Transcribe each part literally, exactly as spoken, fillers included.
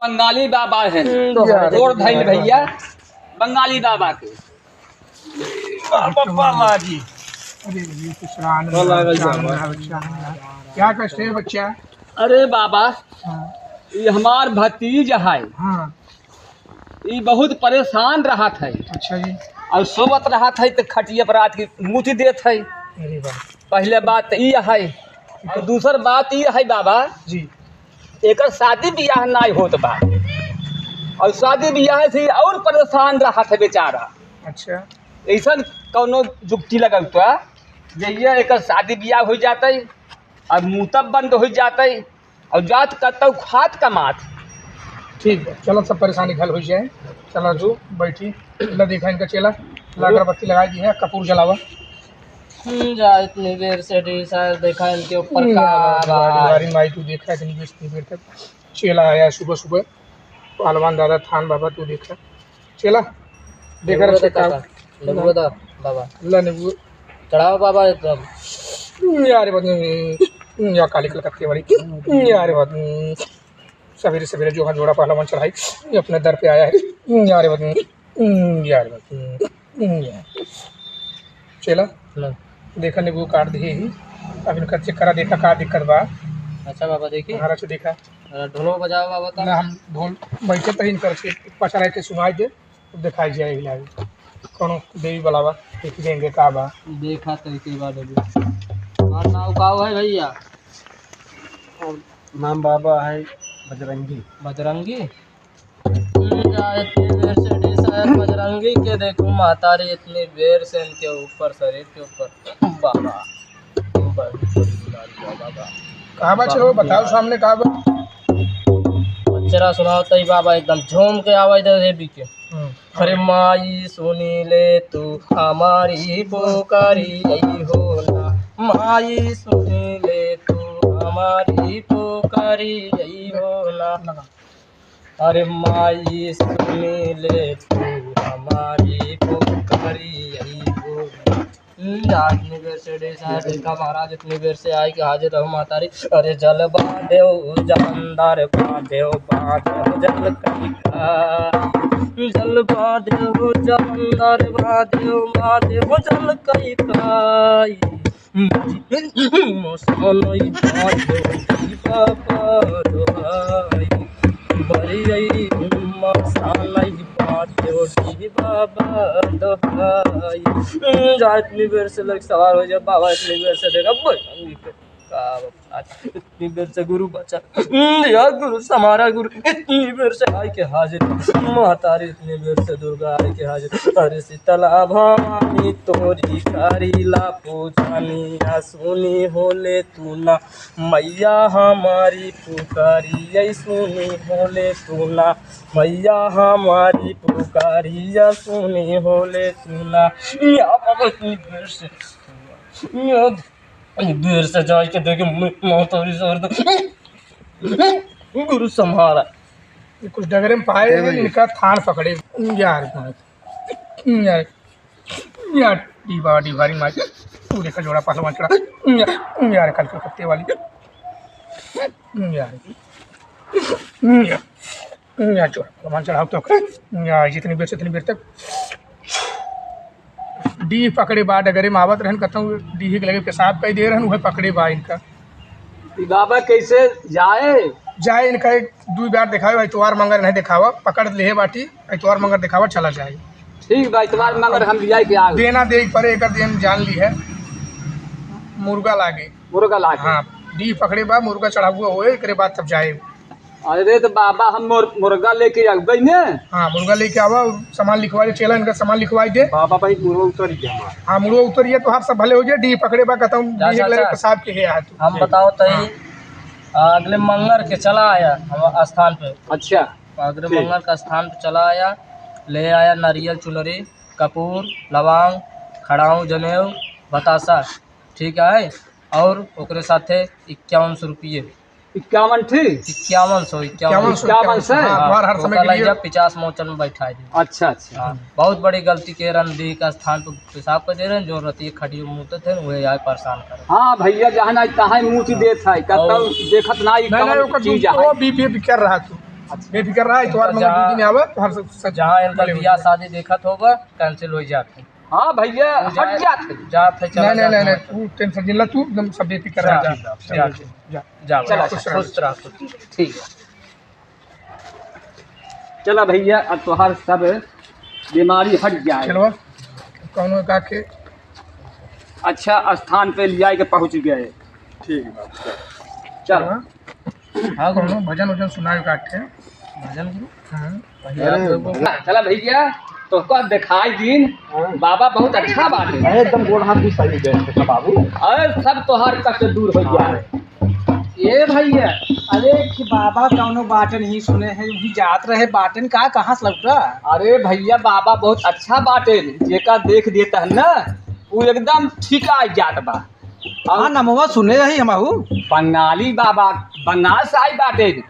बंगाली बाबा हैं। हम्म, गोड़ धइल भैया, बंगाली बाबा के। बाबा, बाबा जी। अरे, ये तो श्रावण भला है, गई श्रावण बाबा। है, श्रावण है। क्या कष्ट है बच्चा? अरे बाबा, हाँ। ये हमार भतीज है। हाँ। ये बहुत परेशान रहत है। अच्छा जी। और सोवत रहत है तो खटिया पर रात की मूत देत है। अरे बाप। पहले बात तो ये है। और दूसर बात ये है बाबा, जी। एकर शादी बियाह नाई होत बा। और शादी बियाह से और परेशान रहत है बेचारा। अच्छा। ऐसन कौनो जुक्ति लगौता, जहिया एकर शादी बियाह हो जातै, अब मुतब बंद हो जातै, और जात कतौ खात कमात। ठीक बा, चलो सब परेशानी हल हो जाए। चलो जो बैठी, ला देखा इनका चेला, ला अगरबत्ती लगाई दी है, कपूर जलावा। हम्म, जा इतनी देर से डी साहब देखा इनके ऊपर हम्म, का यार, बा। बारी, बारी माई तू देखा इतनी देर, इतनी देर तक चेला आया सुबह सुबह, पहलवान दादा थान बाबा तू देखा चेला, देखा नेबुआ रखे दा का। काका, नेबुआ दा बाबा। ला नेबुआ। चढ़ाओ बाबा एकदम। यार बदन, या काली कलकत्ते वाली। यार बदन, सवेरे सवेरे जो है जोड़ा पहलवान चढ़ाई, ये अपने दर पे आया है। यार बदन, यार बदन। हम्म, या। चेला, लो। देखा, नेबू काट दिए ही। अब इनका चेक करा, देखा का दिक्कत बा। अच्छा बाबा, देखी। हमारा से देखा। अ, ढोलवा बजाओ बाबा, तब। ना, हम ढोल बैठे तो इनकर से पचरा के सुनाई दे, तो दिखाई जाए इलाज। कौनो देवी बुलावा, देख देंगे का बा। देखा तो के बाद अभी। हमार नाव का है भैया? नाम बाबा है बजरंगी। बजरंगी? जा इतनी बेर से डी साहब बजरंगी के देखू महतारी, इतनी बेर से इनके ऊपर, शरीर के ऊपर। बाबा, बड़ी बड़ी बीमारी बा बाबा। का बा छो, बताओ सामने का बा? पचरा सुनाओ तई बाबा, एकदम झूम के आवाज दे देवी के। हम्म। अरे माई सुनी ले तू हमारी पुकारी आई हो ना, माई सुनी ले तू हमारी पुकारी आई हो ना। लगा। अरे माई सुनी ले तू हमारी पुकारी आई हो। हम्म, इतनी बेर से डी साहब देखा महाराज, इतनी बेर से आई के हाजिर रहो महतारी। अरे जलवा देव जलंधर बादेव, बादेव जल कई काई। जलवा देव जलंधर बादेव, बादेव जल कई काई। मसानई बाजो जी बाबा दोहाई, बरियई मसानई बाजो जी बाबा दोहाई। जा इतनी बेर से लग सवार हो जा बाबा, इतनी बेर से देखा बोल का बाबा। इतनी बेर से गुरु बचा, हम्म, या गुरु समारा गुरु, इतनी बेर से आई के हाजिर, महतारी इतनी बेर से दुर्गा आई के हाजिर। अरे शीतला भवानी तोरी करीला पूजनिया, सुनी होले तू ना, मैया हमारी पुकारिया, सुनी होले तू ना, मैया हमारी पुकारिया, सुनी होले तू ना। या बाबा इतनी बेर से, या बेर से जाए के देखे, मैं, मैं तो इस और तो गुरु संभारा। ये कुछ डगरे में पाए ए हैं, भैया। इनका थान पकड़े। यार, यार, यार, डीबा, डीबारी मार। तू देखा जोड़ा पहलवान चढ़ा। यार, यार, कल कलकत्ते वाली। यार, यार। या चोर, भगवान चढ़ाओ तो। या जितनी बेर से, इतनी बेर तक डीह पकड़े बा, डगरे में आवत रहन, कहता हूँ, डीह के लगे पेशाब कई दे रहन, उहे पकड़े बा इनका। ई बाबा कैसे जाए? जाए इनका एक दुई बार देखावे, इतवार मंगर नहीं देखावा, पकड़ लेहे बाटी, इतवार मंगर देखावा, चला जाए। ठीक बा, इतवार मंगर हम लिया के आ गए। देना दे पर एकर देन जान ली है, मुर्गा लागे। मुर्गा लागे। हाँ, डीह पकड़े बा, मुर्गा चढ़ावा होए, एकरे बाद तब जाए। अरे तो बाबा, हम मुर-, मुर्गा लेके आ गई ने। हाँ, मुर्गा लेके आवा, सामान लिखवा दे, चेला इनका सामान लिखवाई दे। बाबा भाई, मुर्गा उतर गया हमारा। हाँ, मुर्गा उतर गया तो आप सब भले हो जाए, डीह पकड़े बा, कहता हूँ, जा, डीह जा, लगे जा। पेशाब के है हाथ। हम ठीक। बताओ तई, हाँ। आ, अगले मंगर के चला आया हम स्थान पे। अच्छा। अगले ठीक। मंगर का स्थान पे चला आया, ले आया नारियल, चुनरी, कपूर, लवांग, खड़ाऊ, जनेऊ, बतासा, ठीक है, और ओकरे साथे इक्यावन सौ रुपये। इक्यावन ठी? इक्यावन सौ, इक्यावन सौ। इक्यावन सौ, हाँ, हाँ, बार हर समय के लिए। पचास मोचन में बैठा दे। अच्छा, अच्छा। हाँ, बहुत बड़ी गलती के रहन, डीह का स्थान पे पेशाब कर दे रहन, जो रतिये खटियो मूतत है, वही आए परेशान करे। हाँ भैया, जहाँ ना तहाँ मूत देत है, का और तब देखत ना, ई नहीं, कौन नहीं, ओकर चीज तू है? वो बीपी कर रहा तू। बेफिकर रहा, इतवार मंगल दू दिन आवे, तो हर सब, सब जहाँ इनका भले हो बियाह जाए। शादी देखत होगा, cancel हो जात है। हाँ भैया, हो हट जाए, जात है। जात है, चला नहीं, नहीं, जात नहीं, है। नहीं, तू tension जिन ला, तू एकदम सब बेफिकर रहा, जा, जा, जा, जा, जा। जा, जा, चला, खुश रहो। खुश रहो, खुश रहो। ठीक है। चला भैया, अब तोहार सब बीमारी हट जाए। चलो, कौनो का के अच्छा स्थान पे लिया के पहुँच गए। ठीक है, चल। हाँ, कौनो भजन वजन सुनाए का के। भजन गुरु? हाँ। पहले अरे आप लोग को भजन। चला भैया, तोहका दिखाई दीन, हाँ। बाबा बहुत अच्छा बाटे। अरे एकदम गोड़ हाथ भी सही बैठ के बाबू। अरे सब तोहार कष्ट दूर हो जाए। ए भैया, अरे कि बाबा कौनो बाटन ही सुने हैं, वही जात रहे बाटन का, कहाँ से लौटा? अरे भैया, बाबा बहुत अच्छा बाटेन, जेका देख देता है ना, वो एकदम ठीक आ जात बा। और हाँ, नमवा सुने रही हमहू। बंगाली बाबा, बंगाल से आई बाटेन,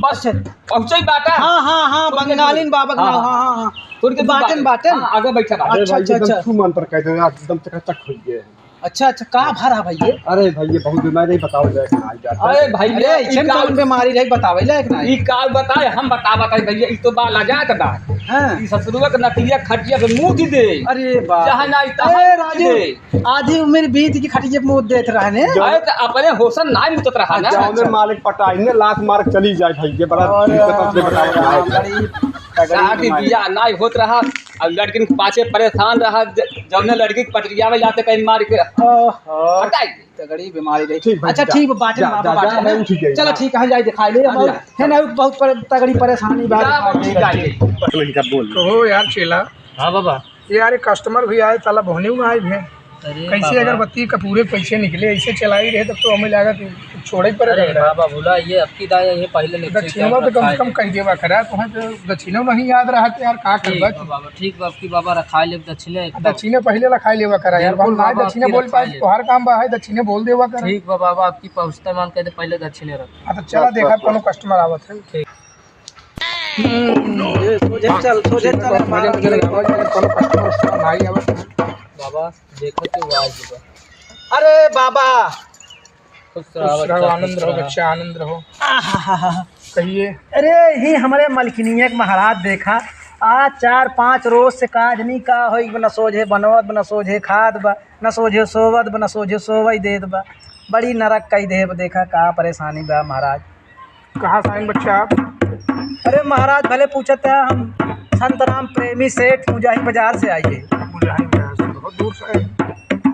बस पहुँचे ही बाटा। हाँ, हाँ, हाँ, उनके बंगालिन बाबा के हाँ, नाम, हाँ, हाँ, हाँ। उनके बाटेन, बाटेन। बाटेन। हाँ, आगे बैठा बाटेन। अच्छा, अरे भाई, अच्छा, एकदम अच्छा। छू मंतर कह दे, एकदम चकाचक हो गया है। अच्छा, अच्छा, का भरा भैया? अरे भैया, बहुत बीमारी, बताओ जाए कि ना जाए। अरे भैया, अरे, ई ऐसन काल कौन बीमारी रही, बतावे लायक ना? ई काल बताए, हम बता बताए भैया, ई तो बा लजात बा। हाँ। ई ससुरवा के नतिया खटिया पे मुँह दी दे। अरे बाप। जहाँ ना, तहाँ अरे मुँह दी राजू, दे। आधी उम्र बीत की खटिया पे मुँह देत रहने। अरे, तो अपने होशन ना मुतत रहा ना। जौने मालिक पटाई ने लात मार के चली जाए भैया, बड़ा अरे दिक्कत से बताओ जाए। बड़ी तगड़ी साथ ही बीमारी। बियाह ना होत रहा, अब लड़किन के पाछे परेशान रहा, ज-, जौने लड़की के पटरिया में जाते कहीं मार के ओहो। हटाई। तगड़ी बीमारी रही। ठीक भाई, अच्छा, जा, ठीक बा, बाटे जा, बाबा, जा, जा, बाटे। मैं उठ गई। चलो, हाँ। ठीक है, हम जाई दिखाई ले, हम हाँ, जा। है ना, बहुत पर-, तगड़ी परेशानी बा, जा, दिखाई ले। ठीक है। तो हो यार चेला। हाँ बाबा। यार, एक customer भी आए, साला बोहनी में आए भी। अरे कैसे बाबा। अगरबत्ती कपूरे पैसे निकले, ऐसे चलाई रहे, तब तो हमें लगा कि छोड़े ही पड़े अरे रहे। बाबा, भुला ये, अब की दाएं ये पहले लेके दक्षिणवा तो कम से कम कह देवा करा, तो है तो दक्षिणा नहीं याद रहा तो यार, का ठीक करबा बा तू? बाबा, ठीक बा, अब की बाबा रखा ले दक्षिणा एकदम। दक्षिणा पहले रखा लेवा करा यार, बिल्कुल हम ना बाबा, दक्षिणा अब की बोल रखा पाए, ले। तोहार काम बा है, दक्षिणा बोल देवा करा। ठीक बा बाबा, अब की पहुँचते मान कह दे, पहले दक्षिणा रख। हाँ, तो चला बस, देखा बस, कौनो बस। Customer आवत है। ठीक। हम्म, ये सोझे चल, सोझे चल, भजन, भजन गावा, भजन कोनो customer उस्टमर नाही आवत। बाबा, देखो तो वो आ गया। अरे बाबा! खुश रहो, खुश रहो, बच्चा, आनंद खुश रहो, रहो। बच्चा, आनंद रहो। आहाहा। कहिए। अरे, ही हमरे मलकिनिया के महाराज देखा, आज चार पाँच रोज से काज नहीं का होई, न सोझे बनवत बा, न सोझे खात बा, न सोझे सोवत बा, न सोझे सोवई देत बा। बड़ी नरक कई देब, देखा का परेशानी बा महाराज। कहाँ से आए बच्चा आप? अरे महाराज, भले पूछत है, हम संतराम प्रेमी सेठ मुजाहिद बाजार से आइए। मुजाहिद बाजार से, बहुत दूर से आए।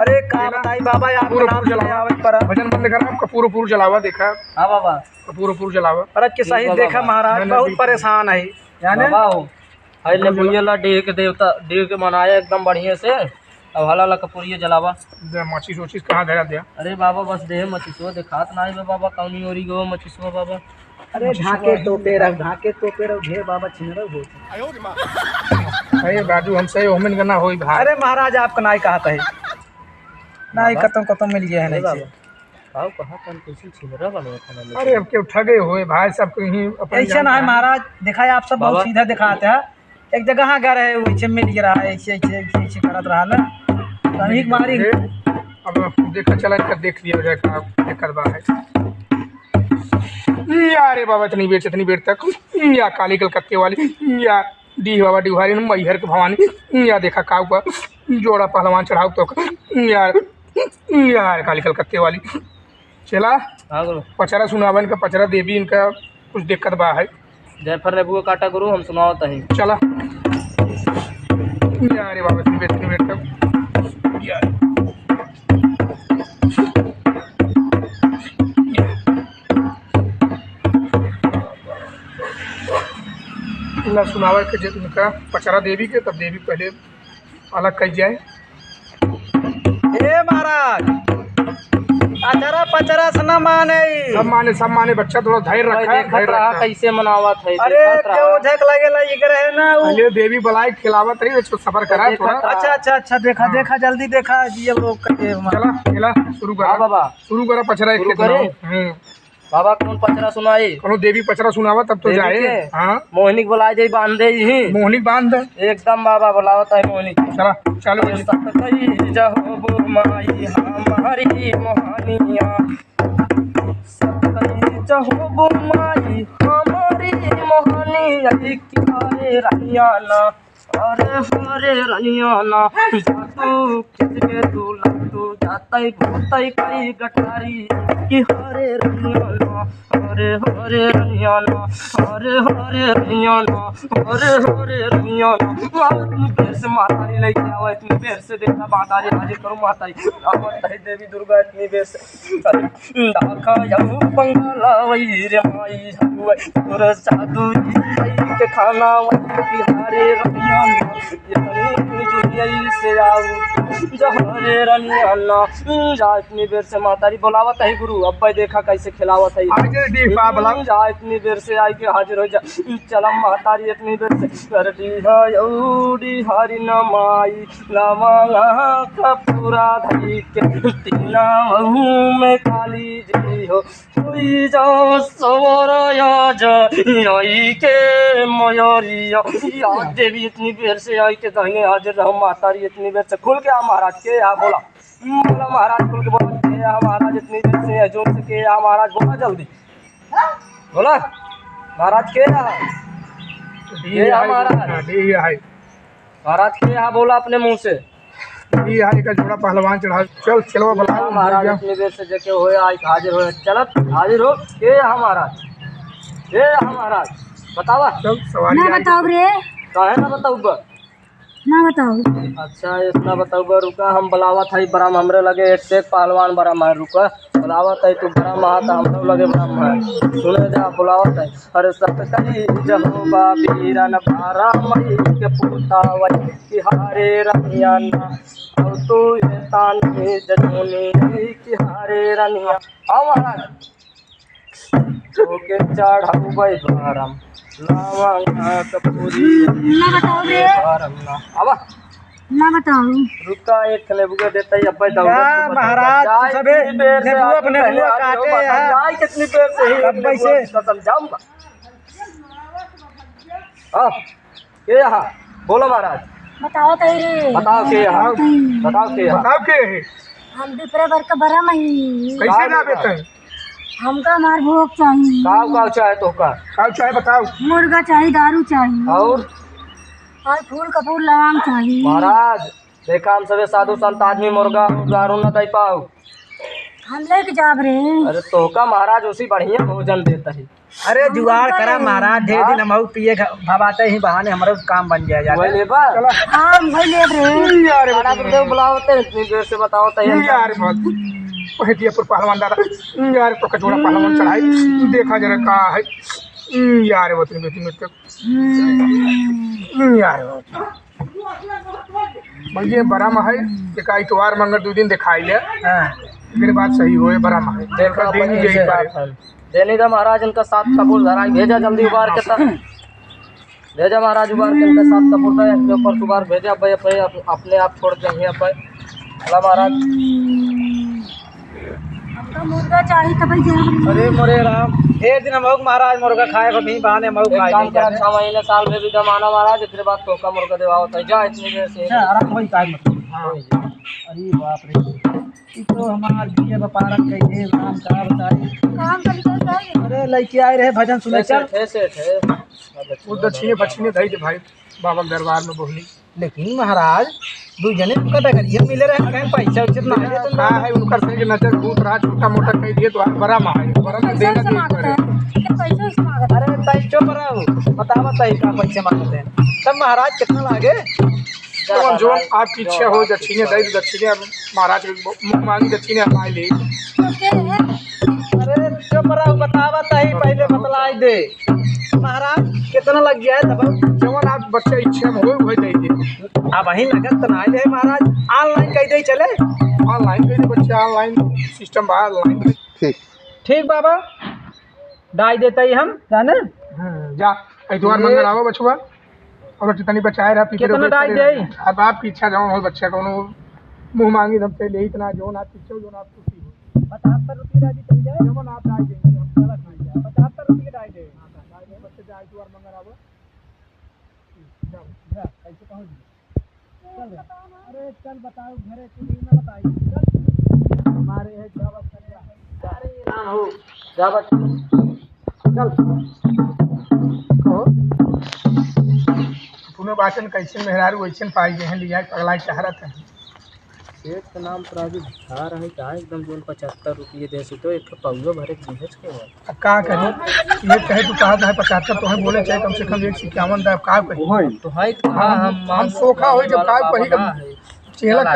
अरे का बताई बाबा, आपके नाम सुने आवत पड़ा। भजन बंद करा, कपूर उपूर जलावा, देखा। हाँ बाबा। कपूर उपूर जलावा। अरे कि सही देखा महाराज, बहुत परेशान है, जाने? बाबा हो, हाय ले भैया ला, डेग के देवता, डेग के मनाया एकदम बढ़िया से। अब हला ला कपूरिया जलावा। दे, माचिस ओचिस कहाँ धरा दिया? अरे बाबा, बस देह मचिसवा देखात नाही बे बाबा, कौनी ओरी गो मचिसवा बाबा। अरे ढाके तोपे रह, ढाके तोपे रह, ढेर बाबा छिनरा हो। अरे राजू, हमसे ओमिन का ना होई भाई। अरे महाराज, आपका नाई कहत है। नाई बाबा। कतम कतम मिल गया है अरे नहीं बाबा। आओ, कहाँ कौन कैसे छिनरा बनवा था ना? अरे अब क्यों ठगे हुए भाई, सब कहीं अपन ऐसे जान ना है है। महाराज, देखा है आप सब बहुत बाबा। सीधा दिखाते हैं। एक जगह हाँ गए रहे, वैसे मिल गया रहा, ऐसे, ऐसे, ऐसे, ऐसे करत रहा ना। तो हम ही मारी। अब देखा चला, इनका देख लिया जाए का, दिक्कत बा है। या रे बाबा, इतनी बेर, इतनी बेर तक, या काली कलकत्ते वाली, या डीह बाबा डिहवारी, मैहर के भवानी, या देखा का ऊपर जोड़ा पहलवान चढ़ाऊ तो, या, या काली कलकत्ते वाली। चला, हाँ गुरु। पचरा सुनावा इनका, पचरा देवी इनका कुछ दिक्कत बा है। जयफर नेबू का काटा गुरु, हम सुनावत हई। चला। या रे बाबा, इतनी बेर, इतनी बेर तक। या। ला सुनावा के जे उनका पचरा देवी के, तब देवी पहले अलग कइल जाए। ए महाराज, अचरा पचरा से ना माने। सब माने, सब माने बच्चा, थोड़ा धैर्य भाई, रखा, देखत धैर्य रहा रखा। कैसे मनावत है, अरे, देखत रहा। क्यों झक लगे ला, ये करे है ना, वो अरे, देवी बलाई खिलावत रही, उसको सफर करा देखत थोड़ा। रहा। अच्छा, अच्छा, अच्छा, देखा, हाँ। देखा, जल्दी देखा, ये लोग करके मार। चला, चला, शुरू करा। हाँ, बाबा। शुरू करा, पचरा एक शुरू के करे? सुनाओ। हम्म। बाबा कौन पचरा सुनाई? कोनो देवी पचरा सुनावा तब तो देवी जाए। के? हाँ। मोहिनी के बुलाए जाई, बांध दे ही। मोहिनी के बांध दे। एकदम बाबा बुलावत है मोहिनी के। चला, चालू कर। सतकई जहो बो माई हमारी मोहनिया। सतकई जहो बो माई हमारी मोहनी आई कि हरे रनिया ना, अरे हरे रनिया ना, जातू खिंच के तू लतू जातई भूतई कई गठारी कि हरे रनिया ना, अरे हरे रनिया ना, अरे हरे रनिया ना, अरे हरे रनिया ना। आवे इतनी बेर से महतारी लइके आवा, इतनी बेर से देखा महतारी हाजिर करो महतारी। आवत है देवी दुर्गा इतनी बेर से। देखा यहू बंगाला वही रे माई हउए, तोर जादू ई कई के खाना वही कि हरे रनिया ना, इतनी दुनिया से आऊ जहरे रनिया ना। जा इतनी बेर से महतारी बोलावत है गुरु, अब्बे देखा कैसे खिलावत है। आज रे डी बाबला। जा इतनी बेर से आई के हाजिर हो जा। चला महतारी इतनी बेर से कर दी है औडी हरी न माई, लावा लाख पूरा धई के तीना वहू में काली जी हो। कोई जा सवरया जा आई के मयरिया। या देवी इतनी बेर से आई के दाहिने हाजिर रहो महतारी इतनी बेर से। खुल के आ महाराज के यहाँ बोला। बोला महाराज, खुल के बोला, के यहाँ महाराज, इतनी देर से है, जोर से के यहाँ महाराज, बोला जल्दी। बोला महाराज, के यहाँ? के यहाँ महाराज? हाँ, ये है। महाराज के यहाँ बोला अपने मुँह से। ये है, एक जोड़ा पहलवान चढ़ा, चल, चलो, बुलाओ, हाँ, महाराज, भैया। इतनी देर से जेके होए, आज हाजिर होए, चलत, हाजिर हो। के यहाँ महाराज? के यहाँ महाराज? बतावा। चल, सवारी ना आई। बताओ रे। काहे ना बताऊबा? ना बताओ। अच्छा, इतना बताओ बा, रुका, हम बुलावत हई बरम, हमरे लगे एक से एक पहलवान बरम है, रुका, बुलावत हई, तू बरम हा, त हमरो लगे बरम है। सुने जा, बुलावत हई। अरे सत कई जहो बा बीरन बारह मई के पूता वई कि हरे रनिया ना, औ तू ये तानी जजोनी कि हरे रनिया। आओ महाराज। ओके चढ़ाऊ भाई बरम, लावा कपूरी ना बताओ रे। बरम ना। आवा। ना बताओ। रुका, एक ठे नेबुआ देता ही, अब्बे दौड़त ना, तू बता। महाराज, जा, तू सबे इतनी देर से नेबुआ आज पे पहले नेबुआ आज काटे हो, हैं। जा, कितनी देर से ही कब नेबुआ से? कसम, जाऊंगा। हाँ। के यहाँ? बोलो महाराज। बताओ तो रे। बताओ के यहाँ? बताओ। बताओ के यहाँ? बताओ के है? हम दूसरे बर का बरम ही। कैसे का ना बरम? बेटा? हमका हमार भोग चाहिए। काव काव चाहे तोहका? काव चाहे बताओ। मुर्गा चाहिए, दारू चाहिए। और? और फूल कपूर लवाम चाहिए। महाराज, देखा हम सबे साधु संत आदमी मुर्गा दारू न दे पाओ। हम लेके जाब रे। अरे तोहका महाराज उसी बढ़िया भोजन देता है। अरे जुगाड़ करा महाराज, ढेर दिन हमहू पिए ख-, भवाते ही बहाने हमरो काम बन जाए जाके। वही लेबा? हाँ, हम वही लेब रे। यार, बड़ा गुरुदेव बुलावते हैं, इतनी देर से बताओ तो ये यार, बहुत। वही दिया पर पहलवान दादा, यार, तो कचौड़ा पहलवान चढ़ाई, देखा जरा का है। यार, वो इतनी बेटी में तो, यार, बहुत। भैया, बरम है, एक इतवार मंगर दू दिन दिखाई ले। हाँ। फिर बात सही होए, बरम है। देखा, दिन अपने यही से बात है। देने का महाराज, इनका सात कपूर धराई, भेजा जल्दी उबार के तब। भेजा महाराज उबार के इनका सात कपूर का, इनके ऊपर से उबार भेजा, भाई, भाई, अप-, अपने आप छोड़ के यहीं पे। अला महाराज। हमका मुर्गा चाही, तब ही जाब। अरे मोरे राम, एक दिन हम लोग महाराज मुर्गा खाए को नहीं बहाने हम लोग एक खाए काम नहीं कर, जाते। छह महीने साल में भी जमाना महाराज, इतने बाद तोहका मुर्गा देवा होता है। जा इतनी देर से। अच्छा, आराम होई, काय मतलब? हाँ। अरे बाप रे, ई तो हमार बीए व्यापारन कइले, राम का बताई। काम कर, कर, कर। अरे लइके आए रहे भजन सुने, हे चल। सेठ, हे सेठ, हे। वो दक्षिणे फक्षिणे धई दे भाई, बाबा के दरबार में बोहनी। लेकिन महाराज, दू जने उनका डगरिया मिले रहे, कहीं पैसा उचित ना है, तो का है, उनकर से नजर भूत रहा, छोटा मोटा कह दिए तो आप बड़ा महाराज, बड़ा पैसा देना उसे नहीं मांगता करे। है, कि पैसा उसे मांगता है। अरे, तई चुप रहो, बतावा तई का पैसा मांगते हैं। तब महाराज कितना लागे? जवन, जवन आपकी इच्छा हो, दक्षिणे दे दो, दक्षिणे अब महाराज के मुंह मांगी दक्षिणे हम आए ले। तो के है? अरे, चुप रहो, बतावा तई, पहले बतलाई दे। महाराज, कितना लग गया है दबल? जवन आप बच्चा इच्छा में होए, वही दे दे। अब वही नगद तो ना दे महाराज, online कह दे चले। Online कह दे बच्चा, online system बा, online। ठीक। ठीक बाबा, डाई देता ही हम, जाने? हाँ, जा, इतवार ये मंगर आवा बचवा, और तनी बचाए रहा, पीछे कितना रोके डाई खड़े दे? रहा। अब आपकी इच्छा जवन हो बच्चा, कौनो मुंह मांगी दम से ले, इतना जवन आप पीछे हो, जवन आप खुशी हो। पचहत्तर रुपये डाई दे, चल जाए। जवन आप डाई देंगे, हम गलत नहीं जाए। पचहत्तर रुपये डाई दे। हाँ, डाई दे, बच्चे जाए, इतवार मंगर आवा। जा, जा, कैसे पहुँच गए? चल रे। अरे चल बताओ घरे, तू नहीं ना बताई। चल। हमारे है जावत कर जा। अरे ना हो। जावत। चल। तूने बाचन कैसे मेहरारू वैसे पाई गए हैं, लिया पगला चाह रहा था। सेठ के नाम पर आज भिखार है, का एकदम जोन पचहत्तर रुपये दे सी तो एक ठो पौवा भरे के दीहस के हो। अब का करी, ये कहे तू कहा था पचहत्तर, तो हमें बोले चाहे कम से कम एक सौ इक्यावन दा, अब का करी? तो है तो हम, हम हम सोखा होई जब का कही, चेला का